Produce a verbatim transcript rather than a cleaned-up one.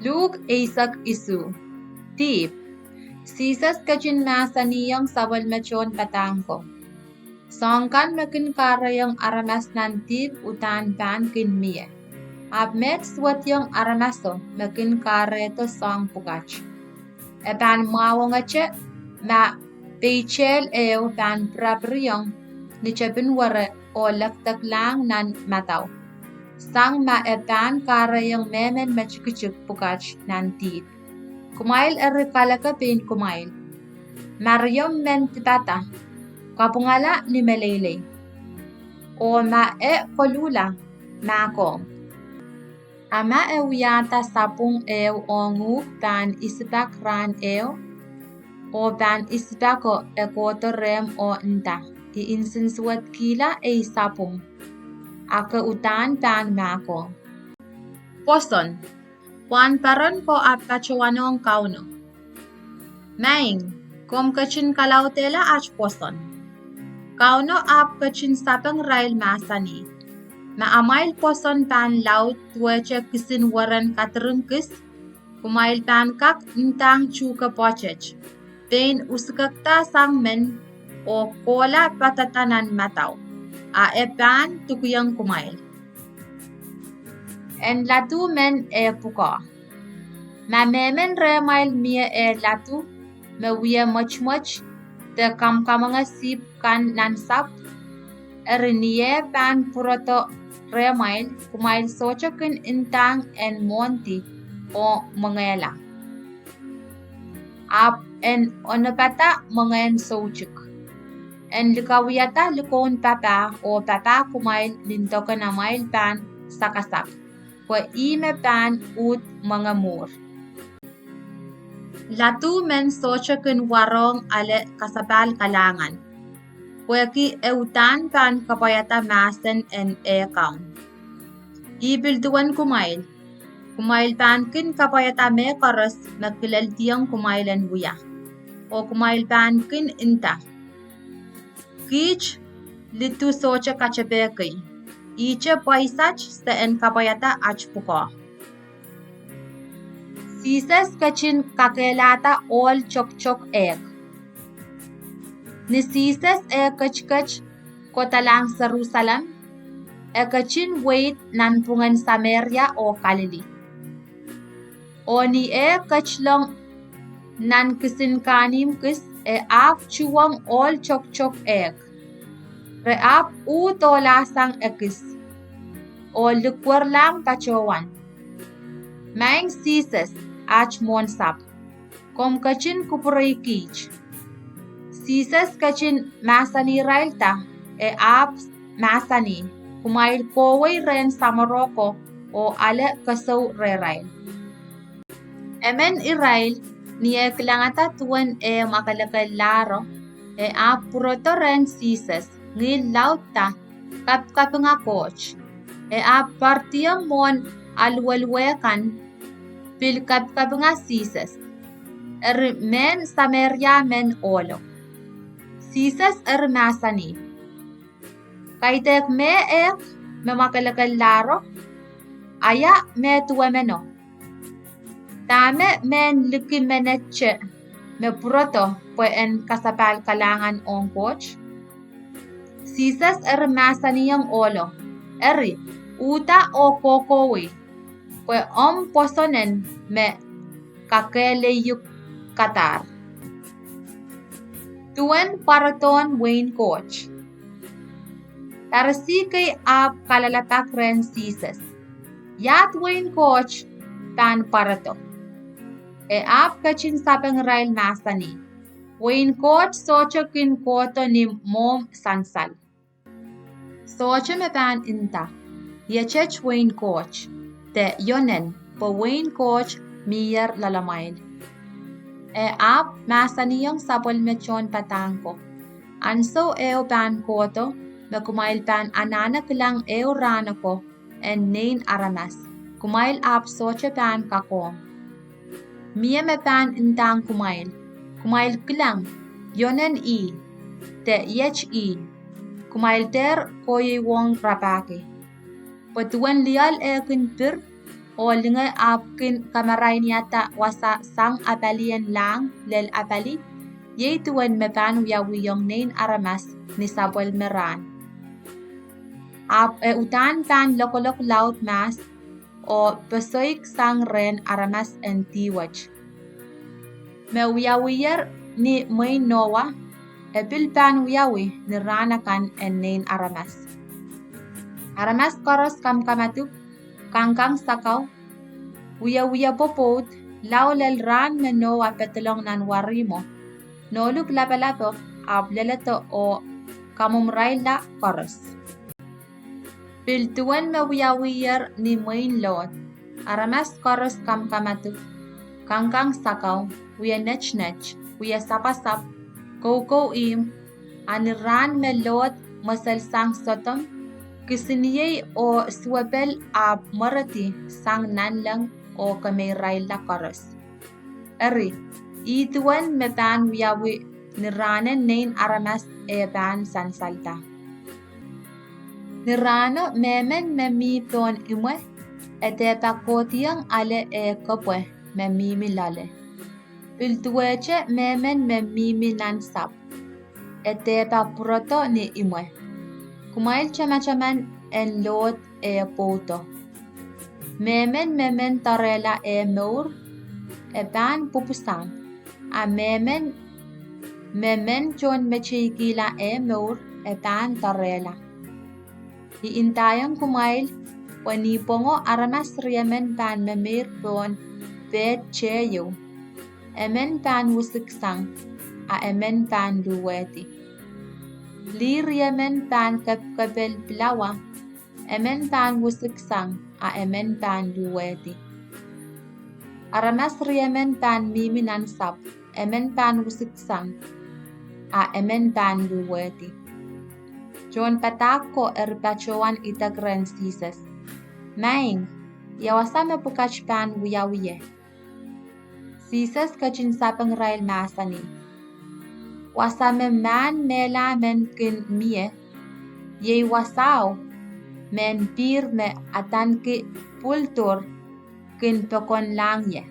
Luk eisek isuh. Dihp. Sises ketin mahsanihong sapwellime tohnpadahk ko: Soahng kan me kin kahrehiong aramas nan dihp uhdahn pahn kin mie. Ahpw meid suwediong aramaso me kin kahrehdo soahng pwukat. E pahn mwahwongete ma peitehl ehu pahn pirapiriong ni tepin were oh lekdeklahng nan madau, sang ma e pahn kahrehiong mehmen me tikitik pwukat nan dihp. Kumwail eri kaleke pein kumwail. Ma riomw men dipada, kapwungala ni meleilei. Oh ma e koluhla, mahkohng. A ma e wiahda sapwung ehu ong uhk pahn isipak rahn ehu, oh pahn isipako e kohdo rehmw oh nda, I nsensuwedkihla ei sapwung, a ke uhdahn pahn mahkohng. Pwoson. Wahnpoaron ko ahpw patohwanohng Kauno: Maing, komw ketin kalaudehla at pwoson. Kauno ahpw ketin sapeng irail mahsanih: Ma amwail pwoson pahn laud duwehte kisin weren kadiring kis, kumwail pahn kak ndahng tuhke pwoatet, pein usikekda sang men oh kohla padada nan madau, a e pahn dukiong kumwail. En ladu men eh pwukoa. Ma mehmen rehmwail mie eh ladu me wie mwotomwot de kamwkamwenge sihpw kan nan sahpw, eri ni eh pahn pwurodo rehmwail, kumwail sohte kin ndahng en mwohndi oh mwengehla. Ahpw en onopada mwengehn soutuk. En likawiada likoun papah oh papah kumwail nin doken amwail pahn sakasak, pwe ih me pahn uhd mwenge mwuhr. Ladu men sohte kin warohng ale kasapahl kalahngan, pwehki e uhdahn pahn kapwaiada mahsen en eh Kaun. Ih pil duwen kumwail, kumwail pahn kin kapwaiada mehkoaros me kileldiong kumwail en wia, oh kumwail pahn kin nda: Kiht lidu sohte katepehkei, ihte pwaisat se en kapwaiada at pwukoa. Sises ketin kakehlahda ohl toktok ehk. Ni Sises eh ketiket kodalahng Serusalem, e ketin weid nanpwungen Sameria oh Kalili. Oh ni eh ketilong nan kisin kahnimw kis, e ahpw tuhwong ohl toktok ehk. Re ahpw uhd ohlahsang ekis oh likwerlahng patohwan: Maing Sises, at Mwohnsapw, komw ketin kupwurei kiht. Sises ketin mahsanihirailda, e ahpw mahsanih: Kumwail kohwei rehn samworo ko oh ale kesou rehrail. Emen irail, ni eh kilangada duwen eh mwakelekellahro, e ahpw pwurodo rehn Sises, ngihl laudda, kapikapinga Koht. E ahpw poardiong mwohn aluweluwe kan, pil kapikapinga Sises. Eri mehn Sameria men ohlo. Sises eri mahsanih: Kaidehk mehehk me mwakelekellahro? A ia mehduwemeno? Dahme mehn liki menette me pwurodo pwe en kasapahl kalahngan ong Koht? Sises eri mahsanihong ohlo: Eri, uhda oh kohkohwei, pwe omw pwosonen me kakehleyukadahr. Duwen pwarodohn wehin Koht. Parisi kei ahpw kalelapak rehn Sises: Iahd wehin Koht pahn pwarodo? E ahpw ketin sapeng irail mahsanih: Wehin Koht sohte kin kohdo ni mwohmw sansal. Sohte me pahn nda: Iet iet wehin Koht, de ionen, pwe wehin Koht mihier loalamwail. E ahpw mahsanihong sapwellime tohnpadahk ko: Ansou ehu pahn kohdo me kumwail pahn anahne kilang ehu rahn oko en Nein Aramas, kumwail ahpw sohte pahn kakohng. Mie me pahn ndahng kumwail: Kumwail kilang, ionen ih, de iet ih, kumwail dehr kohieiwohng rapahki. Pwe duwen lioal eh kin pir, Oh linge ahpw kin kamarainihada wasa sang apalien lahng lel apali, iei duwen me pahn wiawihong Nein Aramas ni sapwellime rahn. Ahpw e uhdahn pahn lokolok laud mahs, oh posoik sang rehn aramas en dih wet. Me wiawiher ni mwehin Nowa, e pil pahn wiawi ni rahn akan en Nein Aramas. Aramas koaros kamkamadipw, kangkang sakau, wiewia pwopwoud, lao lel rahn me Nowa pedolong nan warihmwo, nohlik lapalapo ahpw leledo oh kamwomwrailla koaros. Pil duwen me wiawiher ni mwehin Lot, aramas koaros kamkamadipw, kangkang sakau, wie netnet, wie sapwasapw, koukou ihmw, a ni rahn me Lot mweselsang Sodom, kisiniei oh suwepel ahpw mweredi sang nanleng oh kemeirailla koaros. Eri, ih duwen me pahn wiawi ni rahnen Nein Aramas eh pahn sansalda. Ni rahno mehmen me mi pohn imwe, e dehpa kohdiong ale eh kepwe me mihmi loale. Pil duwehte mehmen me mihmi nan sahpw, e dehpa pwurodo ni imwe. Kumwail tamataman en Lot eh pwoudo. Mehmen me men doarehla eh mour, e pahn pwupwusang, a mehmen me men tohnmeteikihla eh mour, e pahn doarehla. I ndaiong kumwail, pwe nipwongo aramas riemen pahn memeir pohn pehd teieu, emen pahn wisiksang, a emen pahn luhwehdi. Lih riemen pahn kepkepel pilawa, emen pahn wisiksang, a emen pahn luhwehdi. Aramas riemen pahn mihmi nan sahpw, emen pahn wisiksang, a emen pahn luhwehdi. Tohnpadahk ko eri patohwan idek rehn Sises, Maing, ia wasa me pwukat pahn wiawi ie? Sises ketin sapeng irail mahsanih, Wasa me mahn mehla men kin mie, iei wasao mehn pihr me adaneki pwuldohr kin pokonlahng ie.